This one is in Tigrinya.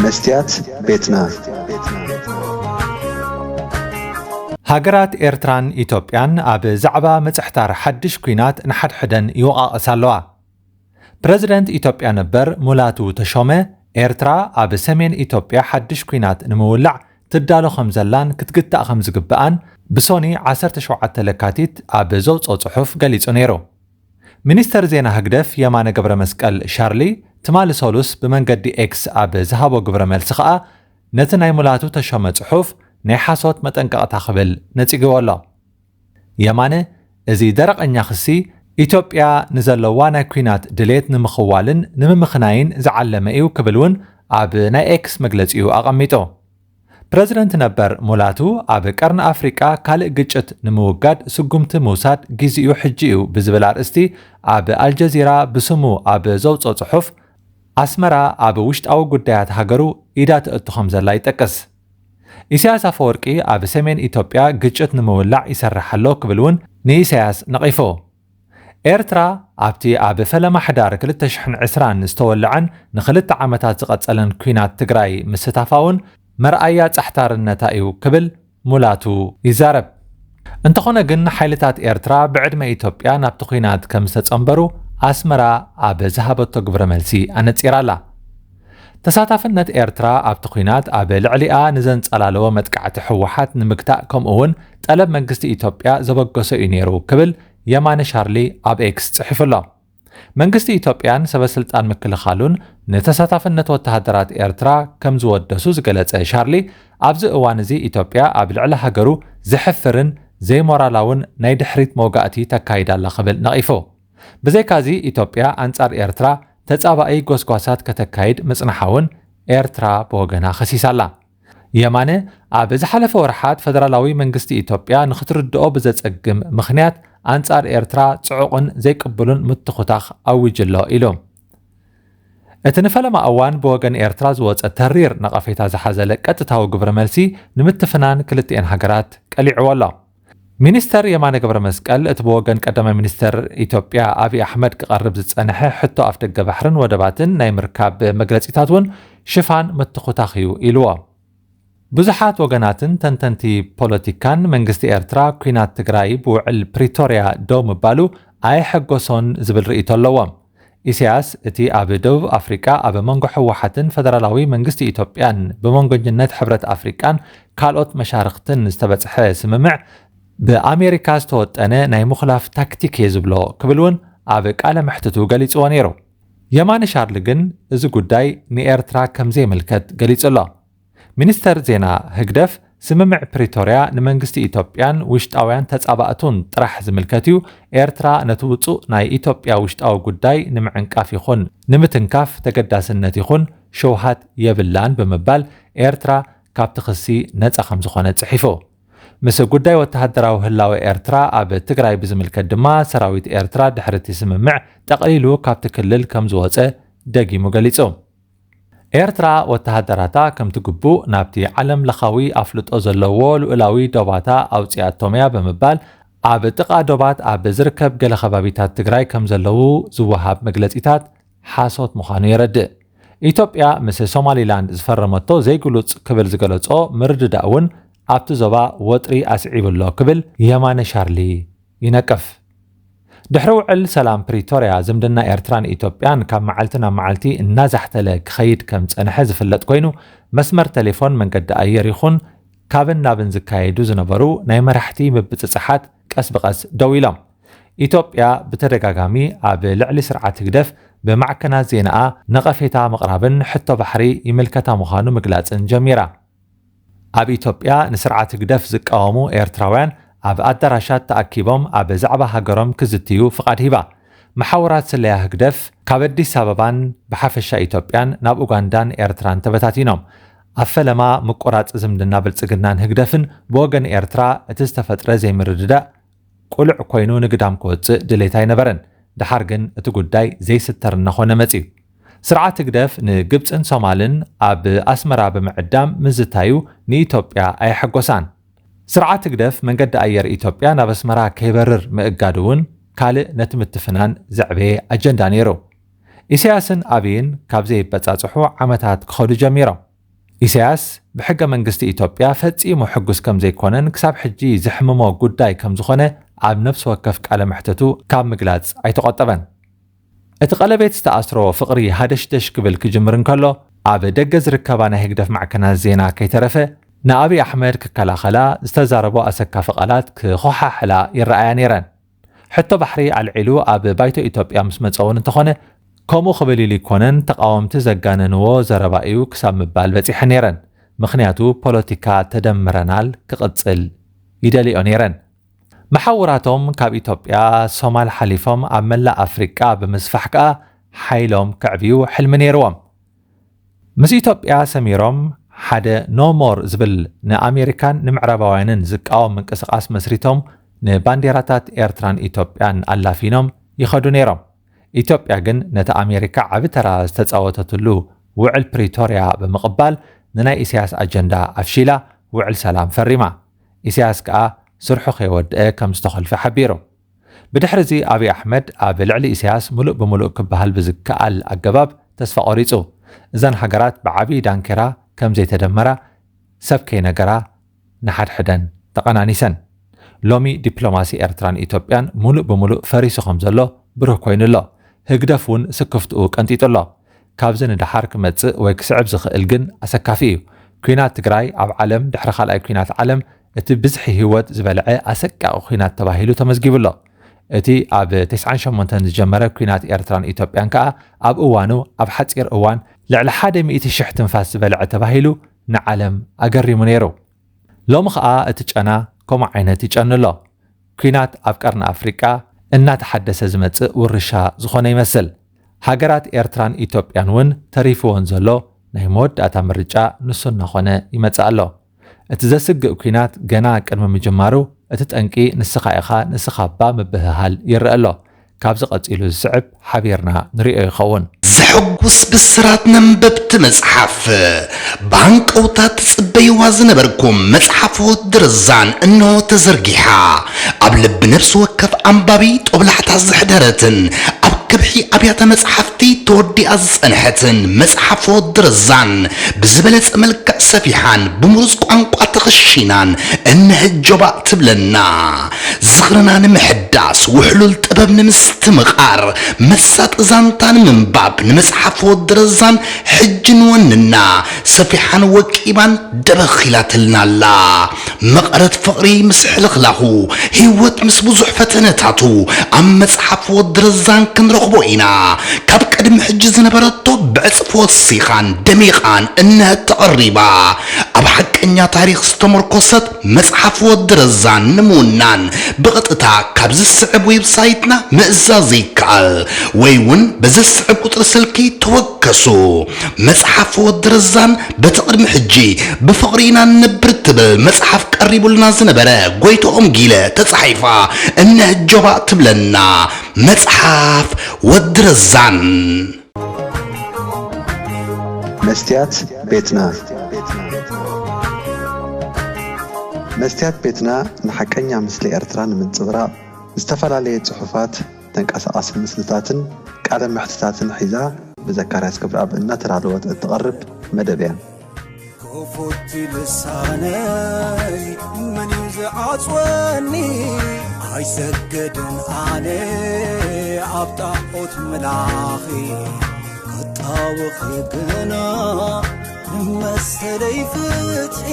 መስትያት ቤትና። ሃገራት ኤርትራን ኢትዮጵያን ኣብ ዛዕባ ምጽሕታር ሓድሽ ኲናት ንሓድሕደን ይወቓቐሳ ኣለዋ። ፕረዚደንት ኢትዮጵያ ነበር ሙላቱ ተሾመ፣ ኤርትራ ኣብ ሰሜን ኢትዮጵያ ሓድሽ ኲናት ንምውላዕ ትዳሎ ከም ዘላን ክትግታእ ከም ዝግብኣን ብሶኒ ዓሰርተ ሸውዓተ ለካቲት ኣብ ዘውጽኦ ጽሑፍ ገሊጹ ነይሩ። ሚኒስተር ዜና ህግደፍ የማነ ገብረ መስቀል ሻርሊ፣ ትማሊ ሰሉስ ብመንገዲ ኤክስ ኣብ ዝሃቦ ግብረ መልሲ ከኣ፣ ነቲ ናይ ሙላቱ ተሾመ ጽሑፍ ናይ ሓሶት መጠንቀቕታ ክብል ነጺግዎ ኣሎ። የማነ፣ እዚ ደረቐኛ ክሲ፣ ኢትዮጵያ ንዘለዋ ናይ ኲናት ድሌት ንምኽዋልን ንምምኽናይን ዝዓለመ እዩ ክብል እውን ኣብ ናይ ኤክስ መግለጺኡ ኣቐሚጡ። ፕረዚደንት ነበር ሙላቱ፣ ኣብ ቀርኒ ኣፍሪቃ ካልእ ግጭት ንምውጋድ ስጉምቲ ምውሳድ ጊዜኡ ሕጂ እዩ ብዝብል ኣርእስቲ ኣብ ኣልጀዚራ ብስሙ ኣብ ዘውጽኦ ጽሑፍ፣ ኣስመራ ኣብ ውሽጣዊ ጉዳያት ሃገሩ ኢዳ ተእቱ ከም ዘላ ይጠቅስ። ኢሳያስ ኣፈወርቂ ኣብ ሰሜን ኢትዮጵያ ግጭት ንምውላዕ ይሰርሕ ኣሎ ክብል እውን ንኢሳያስ ነቒፉ። ኤርትራ ኣብቲ ኣብ ፈለማ ሕዳር ክልተ ሽሕን ዕስራን ዝተወልዐን ንኽልተ ዓመታት ዝቐጸለን ኲናት ትግራይ ምስታፋ እውን መርኣያ ጻሕታርነታ እዩ ክብል ሙላቱ ይዛረብ። እንተኾነ ግን፣ ሓይልታት ኤርትራ ብዕድመ ኢትዮጵያ ናብቲ ኲናት ከም ዝተጸንበሩ ኣስመራ ኣብ ዝሃበቶ ግብረ መልሲ ኣነጺራ ኣላ። ተሳታፍነት ኤርትራ ኣብቲ ኲናት ኣብ ልዕሊኣ ንዘንጸላለወ መጥቃዕቲ ህወሓት ንምግታእ፣ ከምኡ እውን ጠለብ መንግስቲ ኢትዮጵያ ዘበገሶ እዩ ነይሩ ክብል የማነ ሻርሊ ኣብ ኤክስ ጽሒፉ ኣሎ። መንግስቲ ኢትዮጵያን ሰበ ስልጣን ምክልኻሉን ንተሳታፍነት ወተሃደራት ኤርትራ ከም ዝወደሱ ዝገለጸ ሻርሊ፣ ኣብዚ እዋን እዚ ኢትዮጵያ ኣብ ልዕሊ ሃገሩ ዘሕፍርን ዘይሞራላውን ናይ ድሕሪት መውጋእቲ ተካይድ ኣላ ክብል ነቒፉ። ብዘይካዚ፣ ኢትዮጵያ ኣንጻር ኤርትራ ተጻባኢ ጎስጓሳት ከተካይድ ምጽንሓ እውን ኤርትራ ብወገና ከሲሳ ኣላ። የማነ፣ ኣብ ዝሓለፈ ወርሓት ፈደራላዊ መንግስቲ ኢትዮጵያ ንኽትርድኦ ብዘጸግም ምኽንያት ኣንጻር ኤርትራ ጽዑቕን ዘይቅብሉን ምትኹታኽ ኣዊጁ ኣሎ ኢሉ። እቲ ንፈለማ እዋን ብወገን ኤርትራ ዝወጸ ተሪር ነቐፌታ ዝሓዘለ ቀጥታዊ ግብረ መልሲ ንምትፍናን ክልቲኤን ሃገራት ቀሊዕዎ ኣሎ። ሚኒስተር የማነ ገብረ መስቀል፣ እቲ ብወገን ቀዳማይ ሚኒስተር ኢትዮጵያ ኣብይ ኣሕመድ ክቐርብ ዝጸንሐ ሕቶ ኣፍደገ ባሕርን ወደባትን ናይ ምርካብ መግለጺታት እውን ሽፋን ምትኹታኽ እዩ ኢልዎ። ብዙሓት ወገናትን ተንተንቲ ፖለቲካን፣ መንግስቲ ኤርትራ ኲናት ትግራይ ብውዕል ፕሪቶርያ ደው ምባሉ ኣየሐጎሶን ዝብል ርእይቶ ኣለዎም። ኢሳያስ፣ እቲ ኣብ ደቡብ ኣፍሪቃ ኣብ መንጎ ህወሓትን ፈደራላዊ መንግስቲ ኢትዮጵያን ብመንጎኝነት ሕብረት ኣፍሪቃን ካልኦት መሻርኽትን ዝተበጽሐ ስምምዕ፣ ብኣሜሪካ ዝተወጠነ ናይ ምኹላፍ ታክቲክ እየ ዝብሎ ክብል እውን ኣብ ቃለ መሕትቱ ገሊጽዎ ነይሩ። የማነ ሻርሊ ግን፣ እዚ ጉዳይ ንኤርትራ ከም ዘይምልከት ገሊጹ ኣሎ። ሚኒስተር ዜና ህግደፍ፣ ስምምዕ ፕሪቶርያ ንመንግስቲ ኢትዮጵያን ውሽጣውያን ተጻባእቱን ጥራሕ ዝምልከት እዩ። ኤርትራ ነቲ ውጹእ ናይ ኢትዮጵያ ውሽጣዊ ጉዳይ ንምዕንቃፍ ይኹን ንምትንካፍ ተገዳስነት ይኹን ሸውሃት የብላን ብምባል፣ ኤርትራ ካብቲ ክሲ ነጻ ከም ዝኾነ ጽሒፉ። ምስ ጉዳይ ወተሃደራዊ ህላወ ኤርትራ ኣብ ትግራይ ብዝምልከት ድማ፣ ሰራዊት ኤርትራ ድሕሪ እቲ ስምምዕ ጠቕሊሉ ካብቲ ክልል ከም ዝወጸ ደጊሙ ገሊጹ። ኤርትራ ወተሃደራታ ከምቲ ግቡእ ናብቲ ዓለም ለኻዊ ኣፍልጦ ዘለዎ ልኡላዊ ዶባታ ኣውጺኣቶም እያ ብምባል፣ ኣብ ጥቓ ዶባት ኣብ ዝርከብ ገለ ከባቢታት ትግራይ ከም ዘለዉ ዝወሃብ መግለጺታት ሓሶት ምዃኑ የረድእ። ኢትዮጵያ ምስ ሶማሊላንድ ዝፈረመቶ ዘይግሉጽ ክብል ዝገለጾ ምርድዳእ እውን ኣብቲ ዞባ ወጥሪ ኣስዒቡ ኣሎ ክብል የማነ ሻርሊ ይነቅፍ። ድሕሪ ውዕል ሰላም ፕሪቶርያ፣ ዝምድና ኤርትራን ኢትዮጵያን ካብ መዓልቲ ናብ መዓልቲ እናዛሕተለ ክኸይድ ከም ዝጸንሐ ዝፍለጥ ኮይኑ፣ መስመር ቴሌፎን፣ መንገዲ ኣየር ይኹን ካብን ናብን ዝካየዱ ዝነበሩ ናይ መራሕቲ ምብጽጻሓት ቀስ ብቐስ ደው ኢሎም። ኢትዮጵያ ብተደጋጋሚ ኣብ ልዕሊ ስርዓት ህግደፍ ብማዕከናት ዜናኣ ነቐፌታ ምቕራብን ሕቶ ባሕሪ ይምልከታ ምዃኑ ምግላጽን ጀሚራ። ኣብ ኢትዮጵያ ንስርዓት ህግደፍ ዝቃወሙ ኤርትራውያን ኣብ ኣዳራሻት ተኣኪቦም ኣብ ዛዕባ ሃገሮም ክዝትዩ ፍቓድ ሂባ። መሓውራት ስለያ ህግደፍ ካብ ኣዲስ ኣበባን ብሓፈሻ ኢትዮጵያን ናብ ኡጋንዳን ኤርትራን ተበታቲኖም። ኣብ ፈለማ ምቁራጽ ዝምድና ብልጽግናን ህግደፍን ብወገን ኤርትራ እቲ ዝተፈጥረ ዘይምርድዳእ ቁሉዕ ኮይኑ ንግዳም ክወጽእ ድሌት ኣይነበረን። ደሓር ግን እቲ ጉዳይ ዘይስተር እናኾነ መጺኡ። ስርዓት ህግደፍ ንግብጽን ሶማልን ኣብ ኣስመራ ብምዕዳም ምዝታዩ ንኢትዮጵያ ኣየሐጎሳን። ስርዓት ህግደፍ መንገዲ ኣየር ኢትዮጵያ ናብ ኣስመራ ከይበርር ምእጋዱ እውን ካልእ ነቲ ምትፍናን ዘዕበየ ኣጀንዳ ነይሩ። ኢሳያስን ኣብይን ካብ ዘይበጻጽሑ ዓመታት ክኸዱ ጀሚሮም። ኢሳያስ ብሕገ መንግስቲ ኢትዮጵያ ፈጺሙ ሕጉስ ከም ዘይኮነን ክሳብ ሕጂ ዘሕምሞ ጉዳይ ከም ዝኾነ ኣብ ነፍሲ ወከፍ ቃለ መሕትቱ ካብ ምግላጽ ኣይተቖጠበን። እቲ ቀለቤት ዝተኣስሮ ፍቕሪ ሃደሽደሽ ክብል ክጅምር እንከሎ፣ ኣብ ደገ ዝርከባ ናይ ህግደፍ ማዕከናት ዜና ከይተረፈ ንኣብይ ኣሕመድ ክከላኸላ ዝተዛረቦ ኣሰካፊ ቃላት ክኾሓሕላ ይረኣያ ነይረን። ሕቶ ባሕሪ ኣልዒሉ ኣብ ባይቶ ኢትዮጵያ ምስ መጸ እውን እንተኾነ፣ ከምኡ ክብል ኢሉ ኣይኮነን ተቓወምቲ ዘጋነንዎ ዘረባ እዩ ክሳብ ምባል በጺሐን ነይረን። ምኽንያቱ ፖለቲካ ተደምረናል ክቕጽል ይደልዮ ነይረን። መሓውራቶም ካብ ኢትዮጵያ፣ ሶማል ሓሊፎም ኣብ መላእ ኣፍሪቃ ብምስፋሕ ከኣ ሓይሎም ከዕብዩ ሕልሚ ነይርዎም። ምስ ኢትዮጵያ ሰሚሮም ሓደ ኖ ሞር ዝብል ንኣሜሪካን ንምዕራባውያንን ዝቃወም ምንቅስቓስ መስሪቶም ንባንዴራታት ኤርትራን ኢትዮጵያን ኣላፊኖም ይኸዱ ነይሮም። ኢትዮጵያ ግን ነቲ ኣሜሪካ ዓቢ ተራ ዝተጻወተትሉ ውዕል ፕሪቶርያ ብምቕባል ንናይ ኢሳያስ ኣጀንዳ ኣፍሺላ ውዕል ሰላም ፈሪማ። ኢሳያስ ከኣ ስርሑ ከይወድአ ከም ዝተኾልፈ ሓቢሩ። ብድሕሪ እዚ ኣብይ ኣሕመድ ኣብ ልዕሊ ኢሳያስ ምሉእ ብምሉእ ክበሃል ብዝከኣል ኣገባብ ተስፋ ቆሪጹ። እዘን ሃገራት ብዓቢ ዳንኬራ ከም ዘይተደመራ ሰብ ከይነገራ ንሓድሕደን ተቐናኒሰን። ሎሚ ዲፕሎማሲ ኤርትራን ኢትዮጵያን ምሉእ ብምሉእ ፈሪሱ ከም ዘሎ ብሩህ ኮይኑ ኣሎ። ህግደፍ እውን ስክፍትኡ ቀንጢጡ ኣሎ። ካብዚ ንደሓር ክመጽእ ወይ ክስዕብ ዝኽእል ግን ኣሰካፊ እዩ። ኲናት ትግራይ ኣብ ዓለም ድሕሪ ካልኣይ ኲናት ዓለም እቲ ብዝሒ ህይወት ዝበልዐ ኣሰቃቂ ኲናት ተባሂሉ ተመዝጊቡ ኣሎ። እቲ ኣብ ተስዓን ሸሞንተን ዝጀመረ ኲናት ኤርትራን ኢትዮጵያን ከኣ ኣብ እዋኑ ኣብ ሓጺር እዋን ልዕሊ ሓደ ሚእቲ ሽሕ ትንፋስ ዝበልዐ ተባሂሉ ንዓለም ኣገሪሙ ነይሩ። ሎሚ ኸኣ እቲ ጨና ከምኡ ዓይነት ይጨኑ ኣሎ። ኲናት ኣብ ቀርኒ ኣፍሪቃ እናተሓደሰ ዝመጽእ ውርሻ ዝኾነ ይመስል። ሃገራት ኤርትራን ኢትዮጵያን እውን ተሪፍወን ዘሎ ናይ መወዳእታ ምርጫ ንሱ እናኾነ ይመጽእ ኣሎ። እቲ ዘስግእ ኲናት ገና ቅድሚ ምጅማሩ እቲ ጠንቂ ንስኻ ኢኻ ንስኻ እባ ምብህሃል ይረአ ኣሎ። ካብዚ ቀጺሉ ዝስዕብ ሓቢርና ንሪኦ ይኸውን። ዘሐጉስ ብስራት ነንበብቲ መጽሓፍ። ብሃንቀውታ ትጽበይዋ ዝነበርኩም መጽሓፍ ወዲ ረዛን እንሆ ተዘርጊሓ። ኣብ ልቢ ነፍሲ ወከፍ ኣንባቢ ጦብላሕታ ዘሕደረትን ኣብ ከብሒ ኣብያተ መጽሓፍቲ ተወዲኣ ዝጸንሐትን መጽሓፍ ወዲ ረዛን ብዝበለጸ መልክዕ ሰፊሓን ብምሩጽ ቋንቋ ተኸሺናን እነሀ ጆባእ ትብለና። ዝኽርና ንምሕዳስ፣ ውሕሉል ጥበብ ንምስትምቓር፣ መሳጢ ዛንታ ንምንባብ፣ ንመጽሓፍ ወዲ ረዛን ሕጂ ንወንና፣ ሰፊሓን ወቂባን ደበኽ ኢላትልና ኣላ። መቐረት ፍቕሪ ምስ ሕልኽላኹ፣ ህይወት ምስ ብዙሕ ፈተነታቱ፣ ኣብ መጽሓፍ ወዲ ረዛን ክንረኽቦ ኢና። ካብ ቅድሚ ሕጂ ዝነበረቶ ብዕጽፊ ወሲኻን ደሚቓን እነሀ ተቐሪባ። ኣብ ሓቀኛ ታሪኽ ዝተመርኮሰት መጽሓፍ ወዲ ረዛን ንምውናን ብቐጥታ ካብ ዝስዕብ ዌብሳይትና ምእዛዝ ይከኣል፣ ወይ እውን በዚ ዝስዕብ ቁጽሪ ስልኪ ተወከሱ። መጽሓፍ ወዲ ረዛን በቲ ቅድሚ ሕጂ ብፍቕሪ ኢና ንነብር ትብል መጽሓፍ ቀሪቡልና ዝነበረ ጎይትኦም ጊለ ተጻሒፋ እነሀ ጆባእ ትብለና መጽሓፍ ወዲ ረዛን። መስትያት ቤትና። መስትያት ቤትና ንሓቀኛ ምስሊ ኤርትራ ንምንጽብራቕ፣ ዝተፈላለየ ጽሑፋት፣ ተንቀሳቓሲ ምስልታትን ቃለ መሕትታትን ሒዛ ብዘካርያስ ክብረኣብ እናተዳለወት እትቐርብ መደብ እያ። ክፉት ልሳነይ መን እዩ ዝዓጽወኒ? ኣይሰግድን ኣነ ኣብ ጣዖት ምላኺ፣ ክጣወኺ ግና ንመሰለይ ፍትሒ።